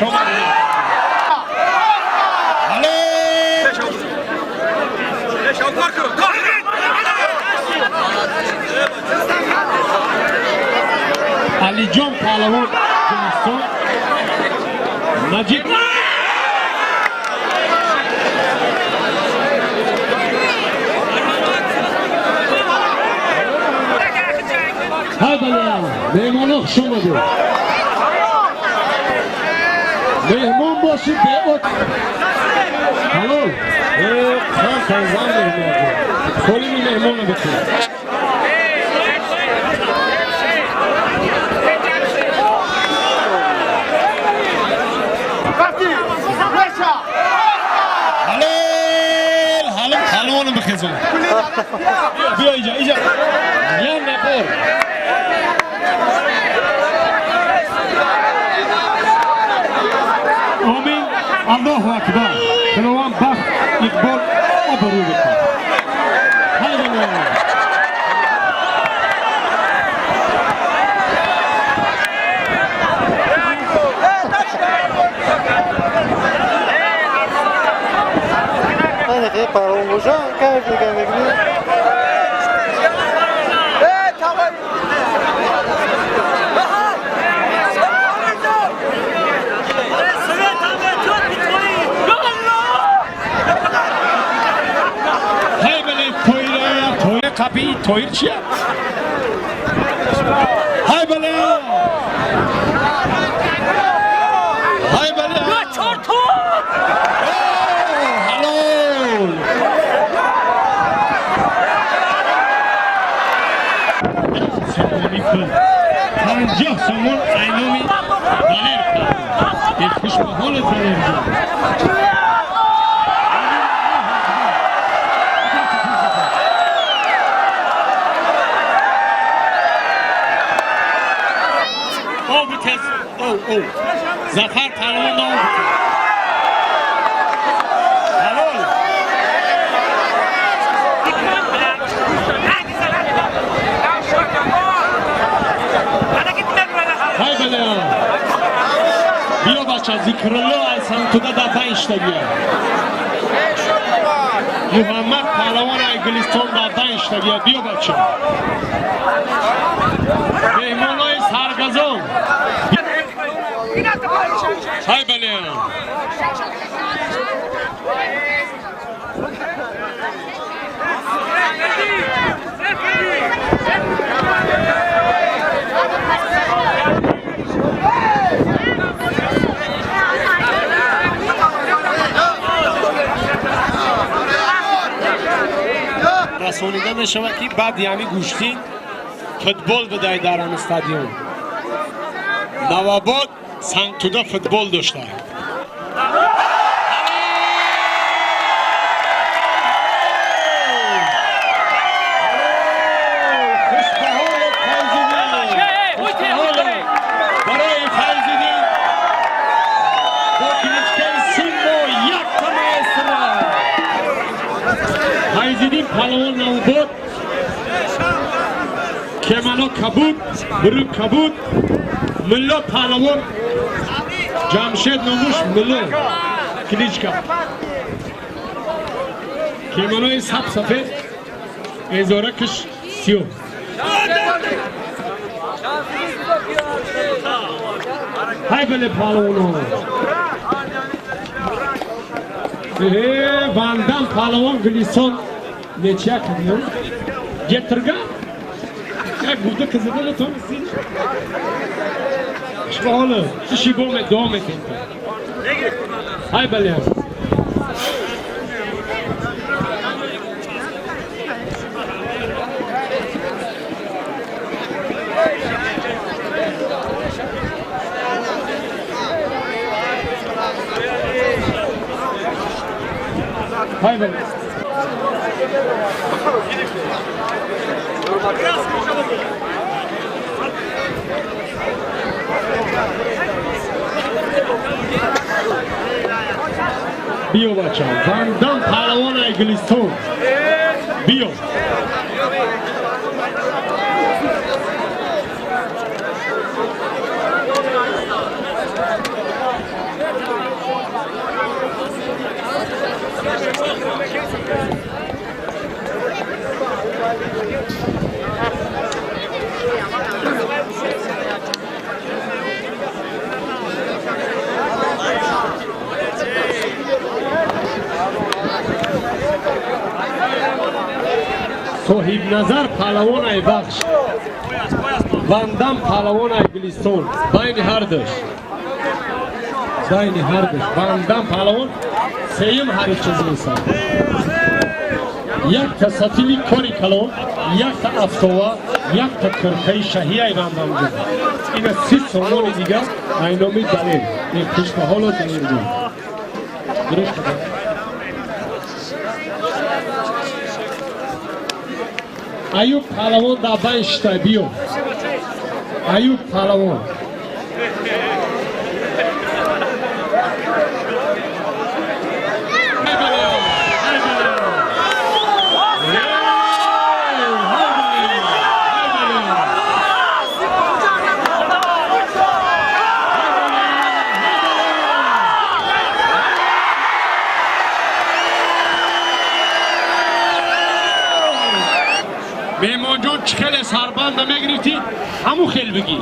Хуш омадед. Алиҷон паҳлавон Гулистон, Наҷиб ҳай бале, меҳмоно, хуш омадед. Меҳмон бошӣ беот ҳалол хан танзан меҳмон холими меҳмона бикун. Ҳалол, ҳалол, ҳалолам бихезон. Биё иҷа, иҷа. Я набор. Омин, Аллоҳу акбар. Худованд бахт, иқбол, обрӯ бикун. Ҳай бале. Паҳлавон боша, кайф нигоҳ мекунӣ. Ҳай бале, Тоира, Тоира қапи, Тоир чия? Ҳай бале. Ҳай бале. Ҳалол. Сомони пул. 50 сомон айноми Далер кард. Хуш ба ҳолат, Далерҷон. О битез, о, о. Зафар паҳлавон о битез. Ҳалол. Ҳай бале. Биё бача, Зикрулло аз Сангтуда дар байн иштагия. Муҳаммад паҳлавон ай Гулистон дар байн иштагия. Биё бача. Меҳмонои саргазон. Ҳай бале. Расонида мешавад, ки баъди ҳами гӯштин футбол бидай дар ҳами стадион. Навобод Сангтуда футбол дошта. Хушбаҳолат, Файзиддин! Барои Файзиддин бо кличкаи Симо якта маэстро. Файзиддин паҳлавон Навобод, кемано кабуд, бурук кабуд, Мулло паҳлавон Ҷамшед номуш Мулло кличка. Кеманои саб сафед, эзоракаш сиёҳ. Ҳай бале, паҳлавоно. Вандам паҳлавон Гулистон нечия кардиён? Гетирган? Як гурда кизида натонистӣ? Хушбаҳоло, иши бо давом метем. Ҳай бале. Ҳай бале. Биё бача, Вандам паҳлавон ай Гулистон. Биё. Соҳибназар паҳлавон ай Вахш, Вандам паҳлавон ай Гулистон, байни ҳардуш. Байни ҳардуш. Вандам паҳлавон сеюм ҳарифчиз месад. Якта сатили кори калон, якта афтова, якта киркаи шаҳӣ ай Вандам ҷон. Ина 30 сомони дигар айноми Далер. Ин хушбаҳоло Далер ҷон. Дуруст. Аюб паҳлавон дар байн шитай, биё. Аюб паҳлавон. Меҳмонҷон, чӣ хеле сарбанда мегирифтӣ, ҳамун хел бигӣ.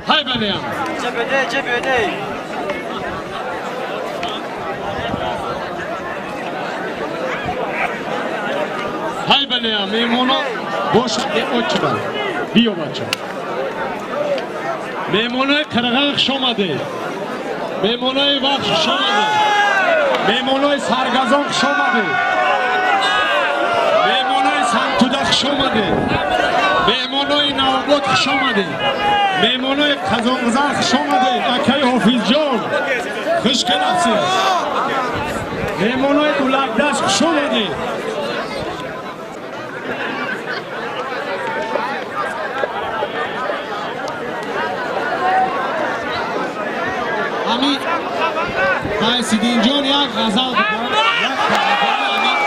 Ҳай балеам. Ҳай балеам, меҳмоно бошад очба. Биё бача. Меҳмонои Қирған хуш омадед. Меҳмонои Вахш хуш омадед. Меҳмонои Саргазон хуш омадед. Меҳмонои Сангтуда хуш омадед. Меҳмонои Навобод хуш омадед. Меҳмонои Қазонғузар хуш омадед. Акаи Ҳофизҷон хуш келабсед. Меҳмонои Улакдашт хуш омадед. Ҳамин Қайсиддинҷон як ғазал бигӯяд. Як ғазал ҳамин.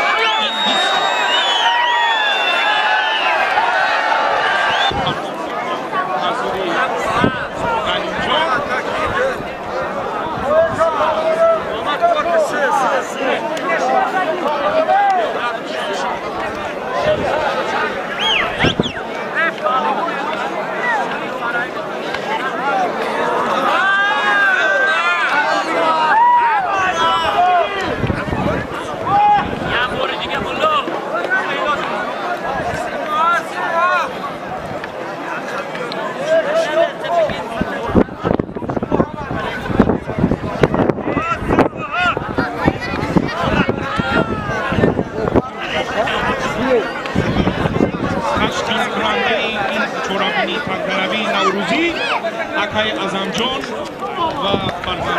Акай Азамҷон ва фарзанд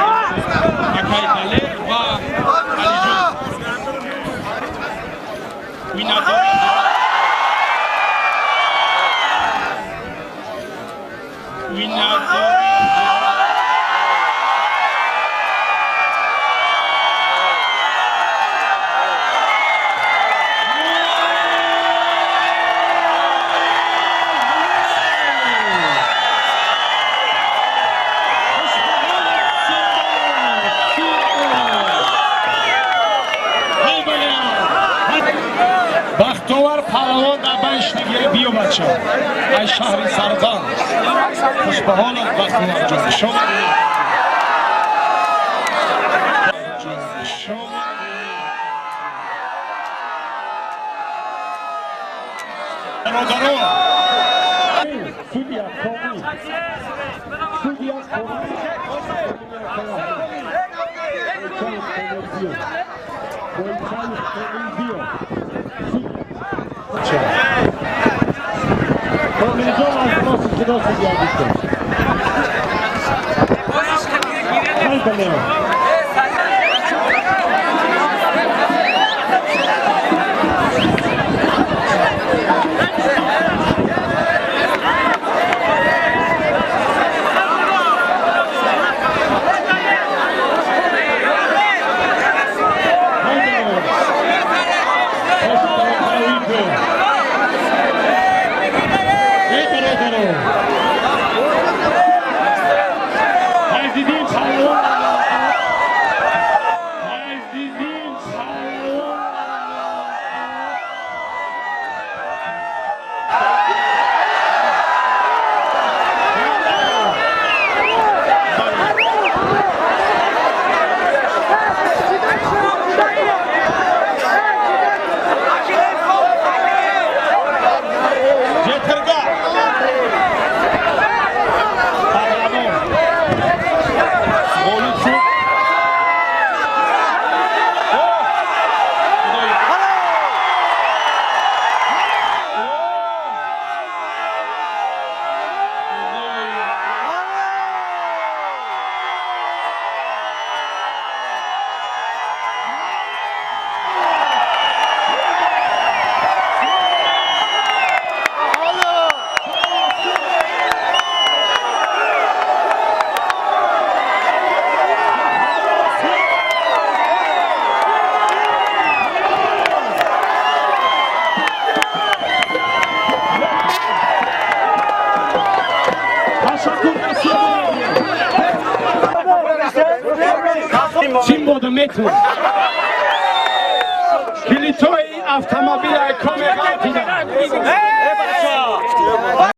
Акай Далер ва Алиҷон. Миннатдор. Бахтовар паҳлавон дар байн шидагия, биё бача. Ай шаҳри Сарбанд. Хушбаҳолат Бахтоварҷон. Хуш омадед. Хуш омадед. Бародарон. Судья Комил. Судья Комил. Комилҷон аз рост худо судья бикун. Ҳай балеам. Ҳайзиддин паҳлавон. Шумода метун. Килитои автомобил.